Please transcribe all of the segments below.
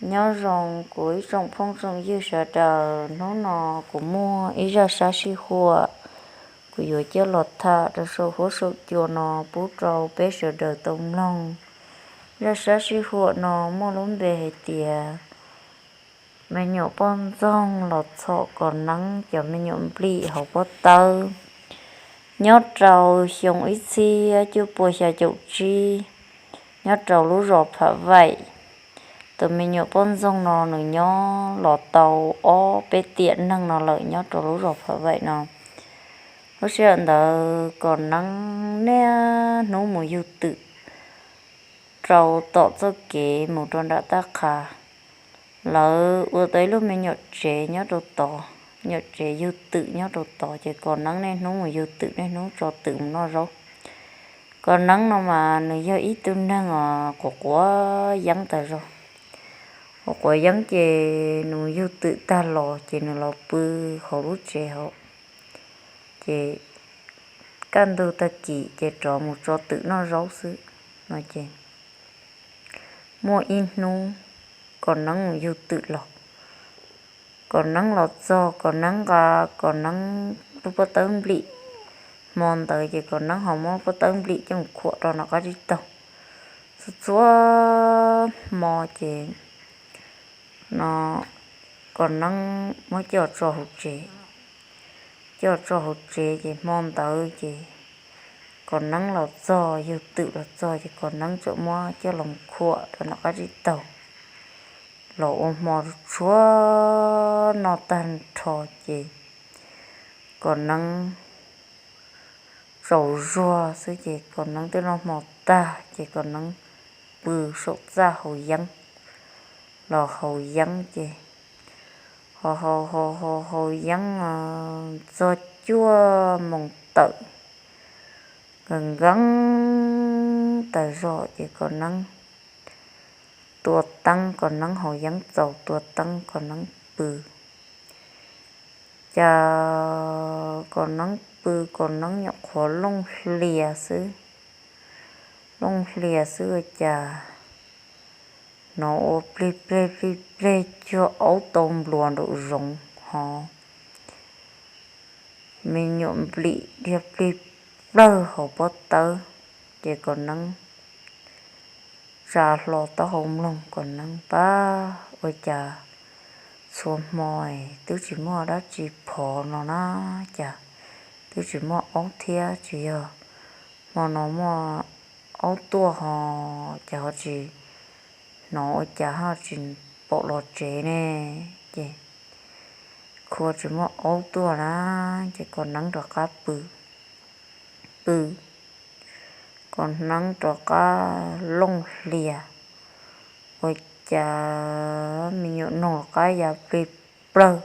Nyob zoo kuv ib tsoom phooj tsoom ywg sawv daws, hnub no kuv muaj ib zaj sab sij huam, kuv yuav coj los tham rau saum huab saum cua no pub rau peb sawv daws tau mloog. Zaj sab sij huam no muaj lub npe hais tias me nyuam poj ntxoog los txhom Kom Neeb cov me nyuam nplim hauv pob tawb. Nyob rau xyoo ib txhiab cuaj pua xya caum tsib, nyob rau lub zos Phav Vaim, tus me nyuam poj ntxoog no nws nyob los tau ob peb tiam neeg no lawm nyob rau lub zos Phav Vaim no. Lub sij hawm ntawd Kom Neeb niaj hnub mus yug twm rau tom txoj kev mus rau nram Taj Qha. Lawv ua tau ib lub me nyuam tsev nyob rau tod, nyuam tsev yug twm nyob rau tod, ces Kom Neeb niaj hnub mus yug twm, niaj hnub tso twm mus noj zaub. Kom Neeb no mas nws yog ib tug neeg uas quav quav yeeb tas zog. Quav quav yeeb ces nws yug twm tag los ces nws los pw hauv lub tsev hauv, ces kaj ntug tag kis ces rov mus tso twm noj zaub xwb no ces muaj ib hnub Kom Neeb mus yug twm los, Kom Neeb los txog, Kom Neeb nqa Kom Neeb lub pob tawb nplim. Hmo ntawd ces Kom Neeb ho muab pob tawb nplim coj mus khuam rau nram qab tsib taug. Txhua txhua hmo ces no Kom Neeb muab coj tso hauv tsev, coj tso hauv tsev ces hmo ntawd ces Kom Neeb los txog, yug twm los txog ces Kom Neeb txawm muab coj los khuam rau nram qab tsib taug. Los ua hmo tshuav noj tag nrho ces Kom Neeb tsaus zuag xwb ces Kom Neeb twb noj hmo tag ces Kom Neeb pw saum txaj haus yeeb, los haus yeeb ces haus haus haus haus haus yeeb txog cuaj moos tawm, nkees nkees tas zog ces Kom Neeb tua teeb, Kom Neeb haus yeeb txaus tua teeb Kom Neeb pw. Cas Kom Neeb pw Kom Neeb nyuam qhuav looj hlias xwb, looj hlias xwb ua cas hnov ua plig pleg plig pleg cuag aub tau npluas nraum zoov hov, me nyuam nplim dhia plig plawg hauv pob tawb. Ces Kom Neeb tsa hlo taub hau mloog, Kom Neeb pab ua cas txhua hmo twb tsis muaj dab tsi phov no na, cas twb tsis muaj aub thiab, tsis yog hmo no muaj aub tuaj ho, cas ho tsis hnov ua cas ho tsis pom los tsev ne. Ces khua tsis muaj aub tuaj na, ces Kom Neeb rov qab pw, pw, Kom Neeb rov qab looj hlias, ua cas me nyuam noog rov qab ya plig plawg.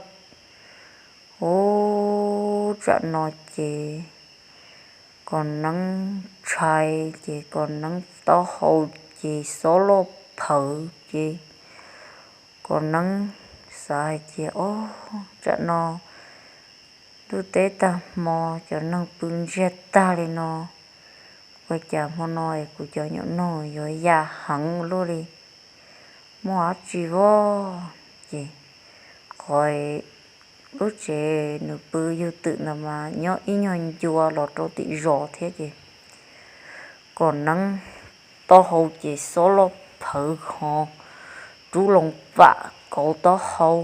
Ub, tsam no ces Kom Neeb ntshai, ces Kom Neeb taub hau ces xob loj phawv ces Kom Neeb xav hais tias, Ob, tsam no ntuj teb tag hmo cov neeg pw ntsiag tag li no, ua cas hmo no es kuv cov nyuam noog yuav ya heev luaj li, muaj dab tsi vov? Ces qhov lub tsev nws pw yug twm ntawd mas nyob ib nyuag ncua los rau tim zos thiab ces Kom Neeb taub hau ces xob loj phawv ho rub loo vam kauv taub hau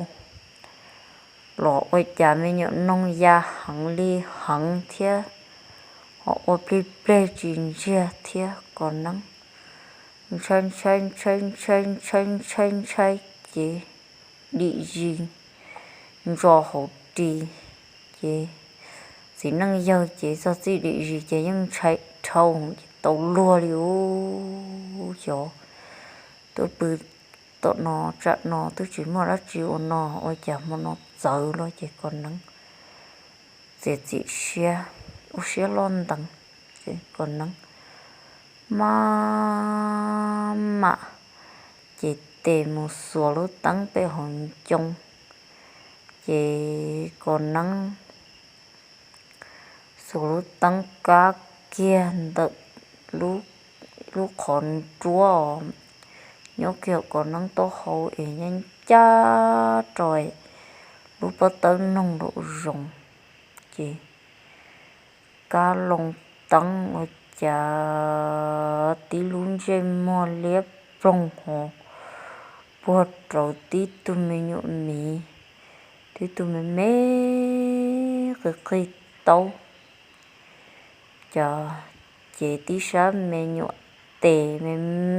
los ua cas me nyuam noog ya heev li heev thiab, ho ua plig pleg tsis ntsiag thiab. Kom Neeb ntshai ntshai ntshai ntshai ntshai ntshai ntshai ces dim zis ntso hauv ris ces txiv neej yawg ces txog txij dim zis ces yeej ntshai dhau ces tau luag li ub, xyov twb pw tom no tsam no twb tsis muaj dab tsi ua no, ua cas hmo no txawv los ces Kom Neeb txiav txim siab ua siab loj ntees, Kom Neeb maj mam ces tes mus xuas lub teeb pem hauv ncoo, ces Kom Neeb xuas lub teeb kab kiag ntawm lub qhov nruab os, nyob kiag Kos Neeb taub hau es ncaj ncaj rau lub pob tawb noog nraum zoov. Ces kab loo teeb ua cas tib lub ntsej muag liab ploog ho puag rau tib tug me nyuam miv, tib tug me me qig qig taub. Cov ces tib sab me nyuam tes me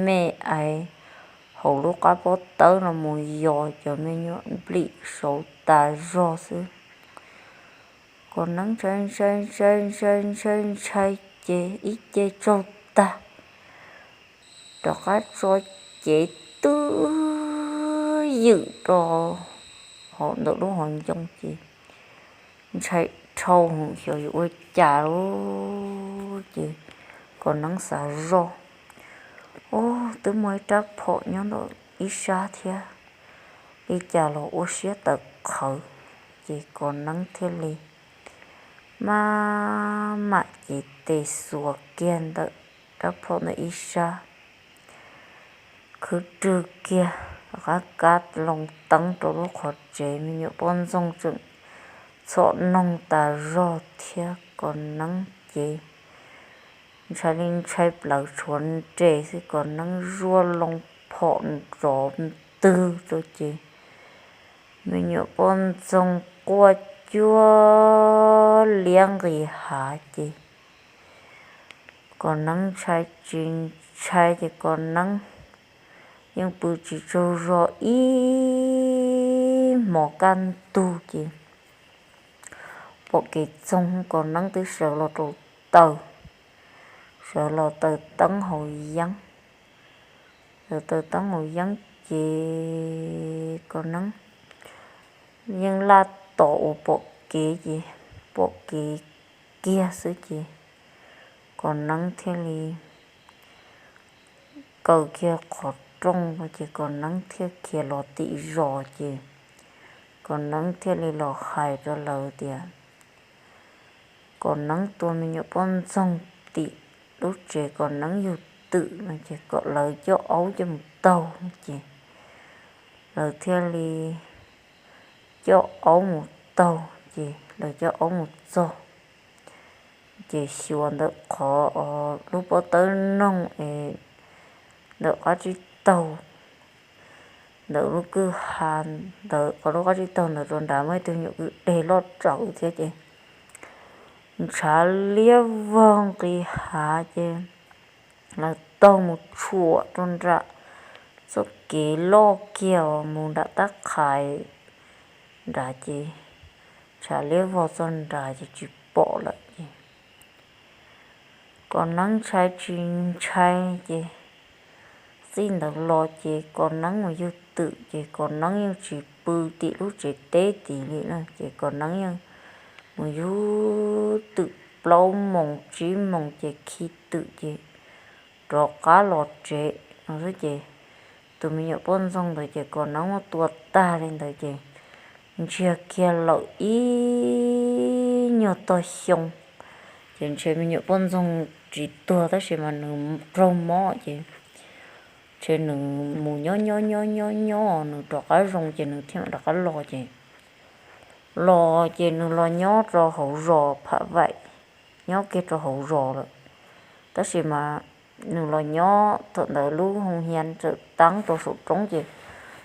me aiv hauv lub qab pob tawb no mus yos cov me nyuam nplim saud tas zog xwb. Kos Neeb ntshai ntshai ntshai ntshai ntshai ntshai ces ib ce tsaug tag, rov qab tso cev twb ywm rau hauv ntawm lub hauv ncoo ces ntshai dhau hwv xyov yuav ua cas lawm ces Kos Neeb xav zoj, Ub, twb muaj ib rab phom nyob ntawm ib sab thiab, li cas los ua siab tawv qhawv. Ces Kos Neeb thiaj li maj mam cev tes xuas kiag ntawm rab phom ntawm ib sab, khwb rwg kiag, rov qab kab loo teeb rau lub qhov tsev, me nyuam poj ntxoog tseem txhom noog tas zog thiab Kos Neeb ces ntshai li ntshai plawv tshuav nres xwb, Kos Neeb zuaj loo phom nrov ntwg rau ces me nyuam poj ntxoog quaj cuag liab nqis hav ces Kos Neeb ntshai tsis ntshai ces Kos Neeb yeej pw tsis tsaug zog ib hmos kaj ntug ces pom kev txoog Kos Neeb twb sawv los rau taw, sawv los taws teeb haus yeeb, sawv taws teeb haus yeeb ces Kos Neeb yeej laj tos uas pom kev ces pom kev kiag xwb ces Kos Neeb thiaj li kaw kiag qhov rooj ces Kos Neeb thiaj khiav los tim zos ces Kos Neeb thiaj li los hais rau lawv tias Kos Neeb tua me nyuam poj ntxoog tim lub tsev Kos Neeb yug twm no ces kom lawv coj aub coj mus taug no ces lawv thiaj li coj aub mus taug ces lawv coj aub mus txog ces xyuas ntawm qhov lub pob tawb noog es ntawm qab tsib taug, ntawm lub kwj ha ntawd qhov lub qab tsib taug ntawd rau nrad muaj ib tug nyuam kwj deg loj tsawv thiab ces ntshav liab vog nqis hav ces lawv taug mus tshuam rau nram txoj kev loj kiag uas mus nram tab qhais nrad ces ntshav liab vog txog nrad ces tsis pom lawm ces Kos Neeb ntshai tsis ntshai ces txij ntawd los ces Kos Neeb mus yug twm ces Kos Neeb yeej tsis pw tim lub tsev teb tid li na ces Kos Neeb yeej mus yug twm plaub moos tsib moos ces khi twm ces rov qab los tsev no xwb ces tus me nyuam poj ntxoog ntawd ces Kos Neeb muab tua tag li ntawd ces ntsiag kiag lawm ib nyuag tog xyoo ces ntshe me nyuam poj ntxoog tsis tuag tab sis mas nws raug mob ces ntshe nws mus nyob nyob nyob nyob nyob nws rov qab zoo ces nws thiaj mam rov qab los ces los ces nws los nyob rau hauv zos Pham Vaim, nyob kiag rau hauv zos lawm. Tab sis mas nws los nyob thaum ntawd lub hoo hia tseem teeb rau saum roob ces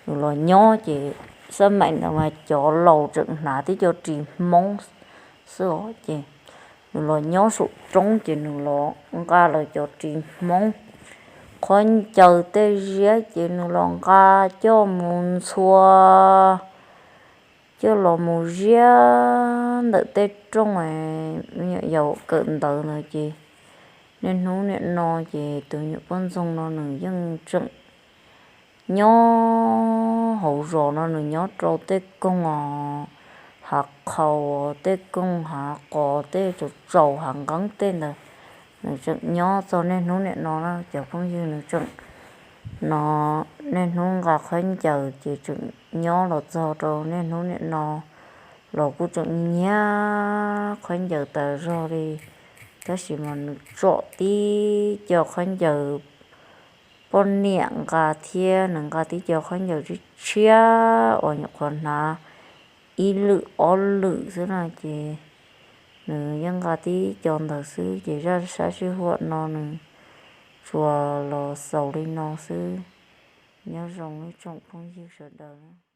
nws los nyob ces xab maim ntawd mas cov laus tseem hnav tib co ris Hmoob xwb os ces nws los nyob saum roob ces nws los nqa lawv cov ris Hmoob qhuab ncaws tej ziab ces nws los nqa coj mus ntxhua coj los mus ziab ntawm tej rooj me nyuam yaus kawm ntawv ntawd ces niaj hnub niam no ces tus nyuam poj ntxoog no nws yeej tseem nyob hauv zos no nws nyob rau tej koog os, hav qhaus, tej koog hav qos, tej tsaus tsaus hav nqeeb tej ntawd nws tseem nyob txog niaj hnub niam no na cov phooj ywg. Nws tseem no niaj hnub nqa qhuab ncaws ces tseem nyob los txog rau niaj hnub niam no los kuj tseem nyiag qhuab ncaws tas zog li. Tab sis mas nws tsom tib co qhuab ncaws poj niam nqa thiab nws nqa tib co khaub ncaws tshiab tshiab uas nyuam qhuav hnav ib lwm ob lwm xwb na ces nws yeej nqa tib co ntawd xwb ces zaj sab sij huam no nws tsuas los xaus li no xwb. Nyob zoo ib tsoom phooj ywg sawv daws.